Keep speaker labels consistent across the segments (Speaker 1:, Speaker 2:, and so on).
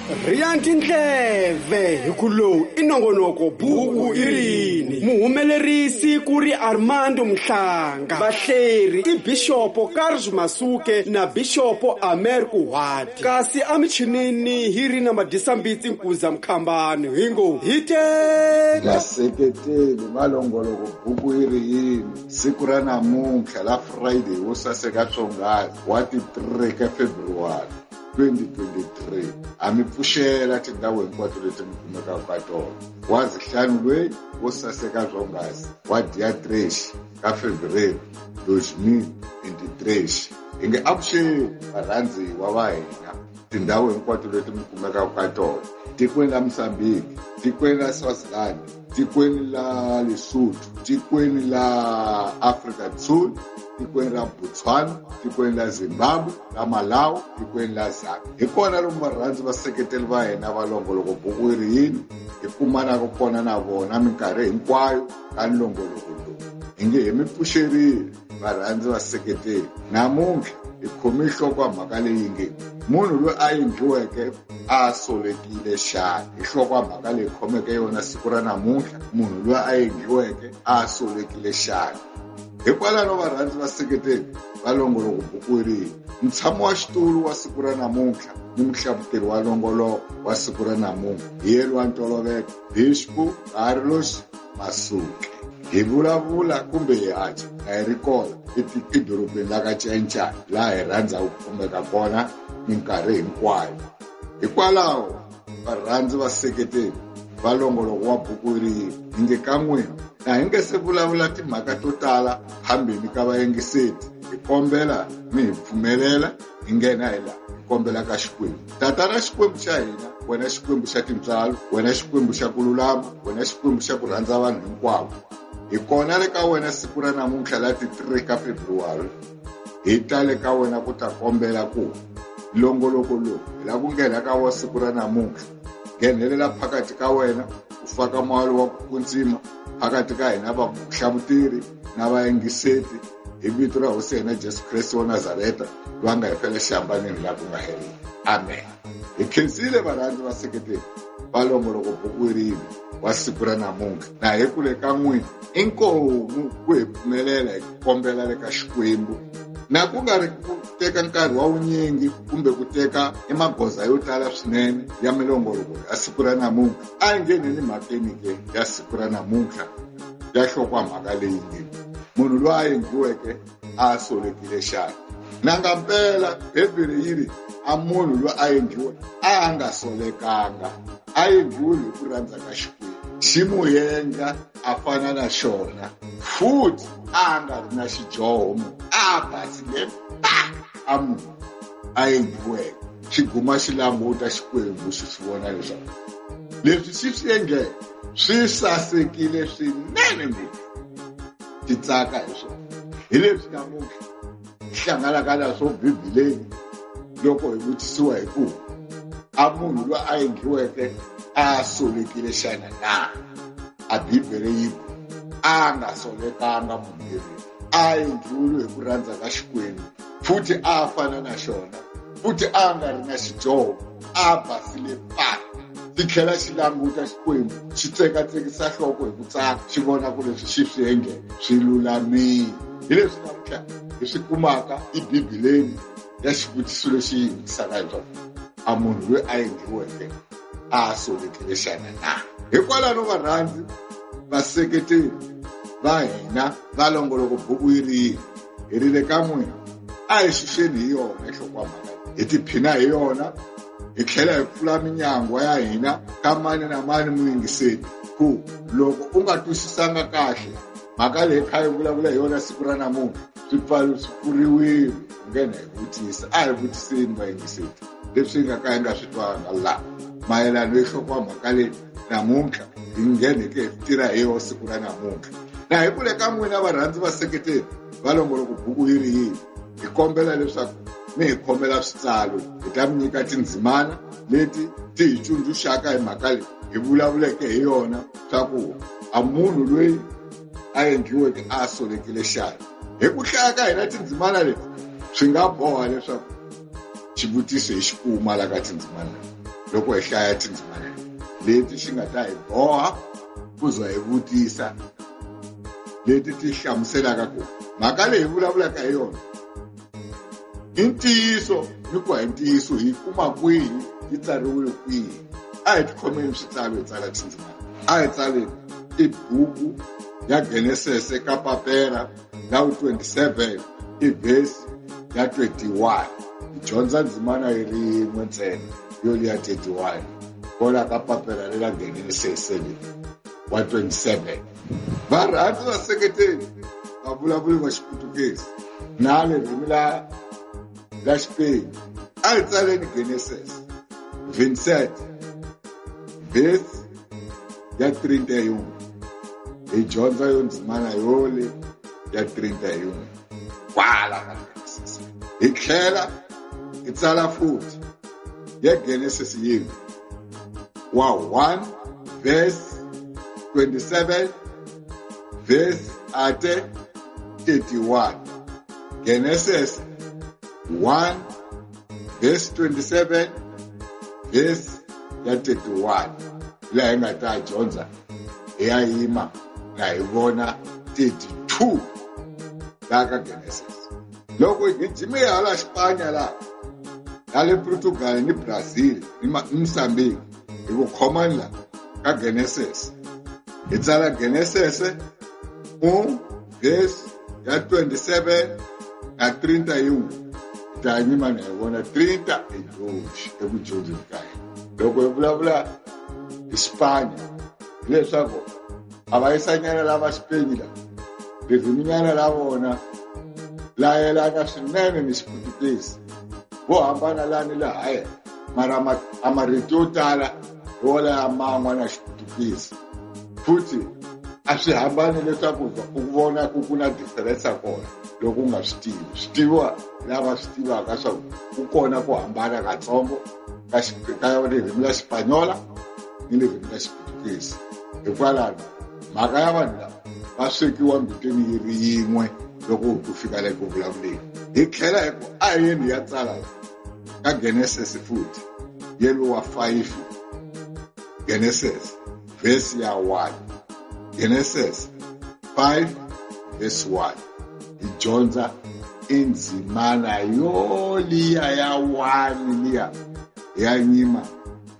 Speaker 1: Rhiya tindleve hi ku lowu i nongonoko buku i rini. Muhumelerisi ku ri Armando Mhlanga, vahleri i Bixopo Carlos Masuke na Bixopo Amer Kuhwati, kasi emichinini hi ri na Madisambitsi Nkuza Mkhambani. Hi ngo hi te
Speaker 2: Vaseketeli va longoloko buku yi ri yini siku ra namuntlha la Friday wo saseka swonghasi wa ti 3 ka February 2023, a mi pfuxela tindhawu hinkwato leti mi kumekaka ka tona. Wa zihlanu lweyi wo saseka swonghasi wa dia 3 ka Fevereiro 2023, hi nge avuxeni varhandziwa va hina tindhawu hinkwato leti mi kumekaka ka tona, tikweni la Mozambique, tikweni la Swaziland, tikweni la Lesotho, tikweni la Afrika Dzonga, tikweni ra Botswana, tikweni la Zimbabwe, la Malawi, tikweni la Zambia. Hi kona lomu varhandzi vaseketeli va hina va longoloko buku yi ri yini hi kumanaka kona na vona minkarhi hinkwayo ka nlongoloko lowu. Hi nge hi mi pfuxerile varhandzi vaseketeli. Namuntlha hi khome nhloko ya mhaka leyi nge munhu loyi a endliweke a solekile xana. Hi nhloko ya mhaka leyi khomeke yona siku ra namuntlha, munhu loyi a endliweke a solekile xana. Hikwalaho varhandzi vaseketeli va longoloko buku yi ri yini, mutshami wa xitulu wa siku ra namuntlha ni muhlavuteri wa longoloko wa siku ra namuntlha hi yena wa ntolovelo Bishop Carlos Masuke. Hi vulavula kumbe hi haca na hi ri kona edorobeni la ka Cencane laha hi rhandzaka ku kumeka kona minkarhi hinkwayo. Hikwalaho varhandzi vaseketeli va longoloko wa buku yi ri yini hi nge ka n'wina na hi nge se vulavula timhaka to tala phambeni ka vayingiseti, hi kombela mi hi pfumelela hi nghena hi laha hi kombela ka Xikwembu. Tatana Xikwembu xa hina, wena Xikwembu xa tintswalo, wena Xikwembu xa ku lulama, wena Xikwembu xa ku rhandza vanhu hinkwavo, hi kona le ka wena siku ra namuntlha la ti 3 ka February. Hi ta le ka wena ku ta kombela ku longoloko lowu hi lava ku nghena ka wa siku ra namuntlha, nghenelela phakathi ka wena u faka moya wa ku kwetsima phakathi ka hina vahlavuteri na vayingiseti, hi vito ra Hosi hina Jesu Kreste wa Nazareta loyi a nga hi fela xihambanweni laha ku nga heriki. Amen. Hi khensile varhandzi vaseketeri va longoloko buku yi ri yini wa siku ra namuntlha, na hi kule ka n'wina inkomu ku hi pfumelela hi kombela le ka Xikwembu, na ku nga ri ku teka nkarhi wa vunyingi kumbe ku teka emagoza yo tala swinene ya milongoloko ya siku ra namuntlha. A hi ngheneni mhakeni ke ya siku ra namuntlha ya nhlokomhaka leyi nge munhu loyi a endliweke a solekile xana. Na nga mpela Bibele yi ri a munhu loyi a endliweke a nga solekanga, a endliwile hi ku rhandza ka Xikwembu, xi mu endla a fana na xona, futhi a nga ri na xidyoho, munhu a basile pa a munhu a endliweke. Xi guma xi languta Xikwembu xi swi vona leswaku leswi xi swi endleke swi sasekile swinene ngopfu, xi tsaka hi swona. Hi leswi namuntlha hi hlanganaka na swo Bibeleni loko hi vutisiwa hi ku a munhu loyi a endliweke a solekile xana na. A Bibele yi ku a nga solekanga munhu yelweyo, a endliwile hi ku rhandza ka Xikwembu, futhi a fana na xona, futhi a nga ri na xidyoho, a basile pa. Xi tlhela xi languta Xikwembu, xi tsekatsekisa nhloko hi ku tsaka, xi vona ku leswi xi swi endleke swi lulamile. Hi leswi namuntlha hi swi kumaka eBibeleni ya xivutiso lexi yi vutisaka leswaku a munhu loyi a endliweke a solekile xana na. Hikwalaho varhandzi vaseketeri va hina va longoloko buku yi ri yini, hi ri le ka n'wina a hi xuxeni hi yona nhlokomhaka, hi tiphina hi yona, hi tlhela hi pfula minyangwa ya hina ka mani na mani muyingiseri, ku loko u nga twisisanga kahle mhaka leyi kha hi vulavula hi yona siku ra namuntlha, swipfalo swi pfuriwile, u nghena hi vutisa. A hi vutiseni vayingiseri leswi hi nga ka hi nga swi twanga laha mayelana ni nhlokomhaka leyi namuntlha hi ngheneke hi tirha hi yona siku ra namuntlha. Na hi kule ka n'wina varhandzi vaseketeri va longoloko buku yi ri yini, hi kombela leswaku mi hi khomela switsalo, hi ta mi nyika tindzimana leti ti hi tsundzuxaka hi mhaka leyi hi vulavuleke hi yona, swa ku a munhu loyi a endliweke a solekile xana. Hi ku hlaya ka hina tindzimana leti swi nga boha leswaku xivutiso hi xi kuma la ka tindzimana leti. loko hi hlaya tindzimana leti xi nga ta hi boha ku za hi vutisa, leti ti hlamuselaka ku mhaka leyi hi vulavulaka hi yona i ntiyiso ni ku hi ntiyiso hi kuma kwihi, yi tsariwile kwihi. A hi tikhomeni switsalo hi tsala tindzimana. A hi tsaleni i buku ya Genesis ka papera la 27 i verse ya 21. Hi dyondza ndzimana yi ri yin'we ntsena yo liya 31 kwala ka papera lela Genesis le wa 27. Varhandzi vaseketeri va vulavuli va Xiputukezi na ririmi la Xipeni, a hi tsaleni Genesis 27 verse ya 31. Hi dyondza yo ndzimana yole ya 31 kwala ka Genesis. Hi tlhela hi tsala futhi ya Genesis yin'we wa 1 verse 27 verse ate 31. Genesis 1 verse 27 verse ya 31. Laha hi nga ta dyondza hi ya yima na hi vona 32 laha ka Genesis. Loko hi jime hala Xipanya laha, na le Portugal ni Brazil ni Mozambique, hi ku khomani la ka Genesis. Hi tsala Genesis 1 verse ya 27 na 31. Hi ta yima na hi vona 32 eku dyondzeni ka hina. Loko hi vulavula hi Xipanya, hileswaku a va yisanyana lava Xipenya la, ririminyana la vona la yelana swinene ni Xiputukezi, vo hambana lani lahaya, mara a marito yo tala hi wona ya man'wa na Xiputukezi. Futhi a swi hambani leswaku u vona ku ku na difference kona loko u nga swi tivi. Swi tiviwa lava swi tivaka swa ku kona ku hambana katsongo ka ririmi la Xipanyola ni ririmi la Xiputukezi. Hikwalaho mhaka ya vanhu lava va swekiwa mbiteni yi ri yin'we loko ku fika le ku vulavuleni. Hi tlhela hi ku a hi yeni ya tsala ka Genesis futhi yelo wa 5 Genesis verse ya 1. Genesis 5 verse 1. Hi dyondza indzimana yo liya ya 1 liya ya nyima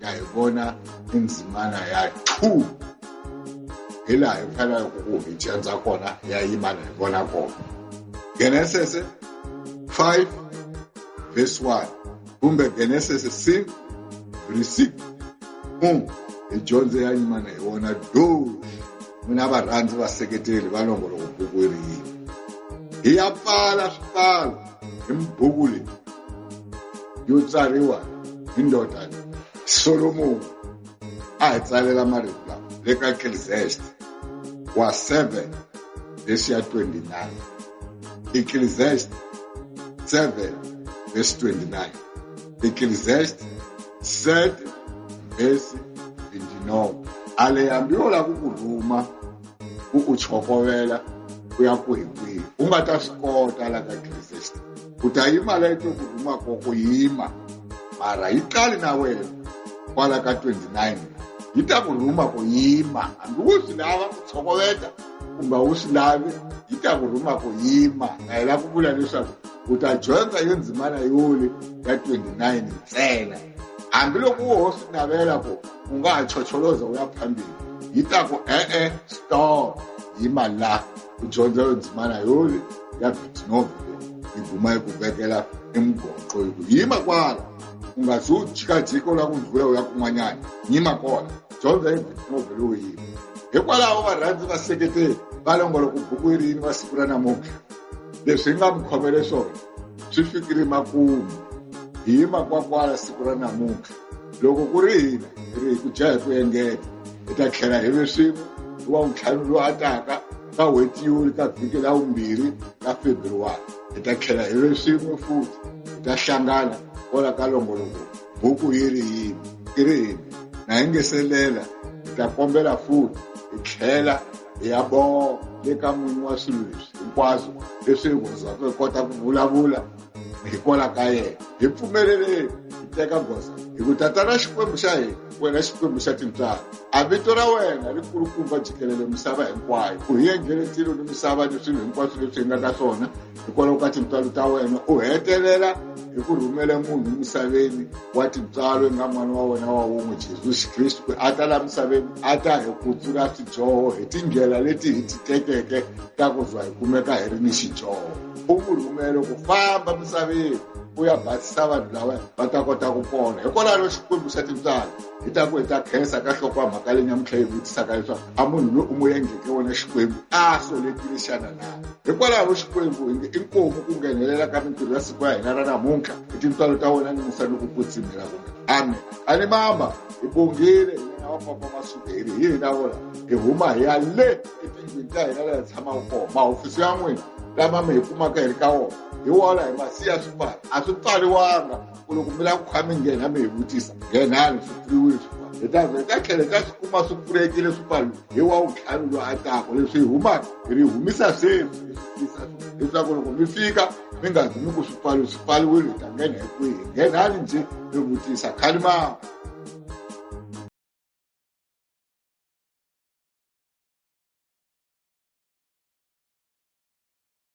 Speaker 2: ya hi vona indzimana ya 2. Hi laha hi faneleke ku hi dyondza kona ya yima na hi vona kona. Genesis 5 verse 1 kumbe Genesis 5 verse 6. Hi dyondze ya nyima na hi vona 2. N'wina varhandzi vaseketeri va longoloko buku yi ri yin'we. Hi ya pfala swipfalo hi buku leyi yo tsariwa hi ndoda Solomon. A hi tsalela marito lawa le ka Ecclesiastes wa 7 verse ya 29. Ecclesiastes 7 verse 29. Ecclesiastes 7 verse 29. A le hambi yo lava ku rhuma ku u chokovela ku ya kwihi kwihi, u nga ta swi kota la ka Ecclesiastes. U ta yima la yi to ku rhuma ko ku yima, mara yi qali na wena kwala ka 29 yi ta ku rhuma ku yima. Hambi u swi lava ku tshokoveta kumbe u swi lavi, yi ta ku rhuma ku yima. Na hi lava ku vula leswaku u ta dyondza yo ndzimana yole ya 29 ntsena. Hambiloko wo ho swi navela ku u nga ha chocholoza u ya phambili, yi ta ku e-e, stop, yima la u dyondza yo ndzimana yole ya 29 yi guma yi ku vekela emugoqo yi ku yima kwala, u nga zi u jikajika u lava ku ndlhula u ya kun'wanyana, yima kona, dyondza yi 29 lowu yima. Hikwalaho varhandzi vaseketeri va longoloko buku yi ri yini va siku ra namuntlha, leswi hi nga mi khomele swona swi fikile makumu. Hi yima kwakwala siku ra namuntlha. Loko ku ri hina hi ri hi ku dya hi ku engeta, hi ta tlhela hi ve swin'we hi wa ntlhanu lowu a taka ka n'hweti yoli ka vhiki la vumbirhi ka February. Hi ta tlhela hi ve swin'we futhi, hi ta hlangana kwala ka longoloko buku yi ri yini yi ri yini. Na hi nge selela hi ta kombela futhi hi tlhela hi ya bonga le ka n'winyi wa swilo leswi hinkwaswo leswi hi hundzaka hi kota ku vulavula hikwalaho ka yena. Hi pfumeleleni hi Teka goza hi ku Tatana Xikwembu xa hina, wena Xikwembu xa tintswalo, a vito ra wena ri kulukumba jikelele misava hinkwayo. U hi endlele tilo ni misava ni swilo hinkwaswo leswi hi nga ka swona hikwalaho ka tintswalo ta wena. U hetelela hi ku rhumela munhu emisaveni wa tintswalo nga n'wana wa wena wa wun'we Jesu Kriste, ku a ta la misaveni a ta hi kutsula swidyoho hi tindlela leti hi ti tekeke ta ku za hi kumeka hi ri ni xidyoho. U n'wi rhumele ku famba misaveni u ya basisa vanhu lava va ta kota ku pona. Hikwalaho Xikwembu xa tintswalo hi ta ku hi ta khensa ka nhloko ya mhaka leyi nyamuntlha yi vutisaka leswaku a munhu loyi u n'wi endleke wena Xikwembu a solekile xana na. Hikwalaho Xikwembu hi nge i nkomu ku nghenelela ka mintirho ya siku ya hina ra namuntlha hi tintswalo ta wena ni musa ni ku kwetsimela wena. Amen. A ni mama hi bongile hina wa papa Masuke hi ri hi hina vona hi huma hi ya le etindlwini ta hina laha hi tshamaka kona, mahofisi ya n'wina lama mi hi kumaka hi ri ka wona hi wona hi ma siya swi pfala, a swi pfariwanga ku loko mi lava ku kha mi nghena mi hi vutisa nghenani swi pfuriwile swi pfala. Hi ta hi ta tlhela hi ta swi kuma swi pfulekile swi pfaliwe hi wa vutlhari loyi a taka. Leswi hi humaka hi ri humisa sweswi hi swi tisa leswaku loko mi fika mi nga zi mi ku swi pfaliwe, swi pfaliwile hi ta nghena hi kwihi. Nghenani njhe mi vutisa. Khalimama.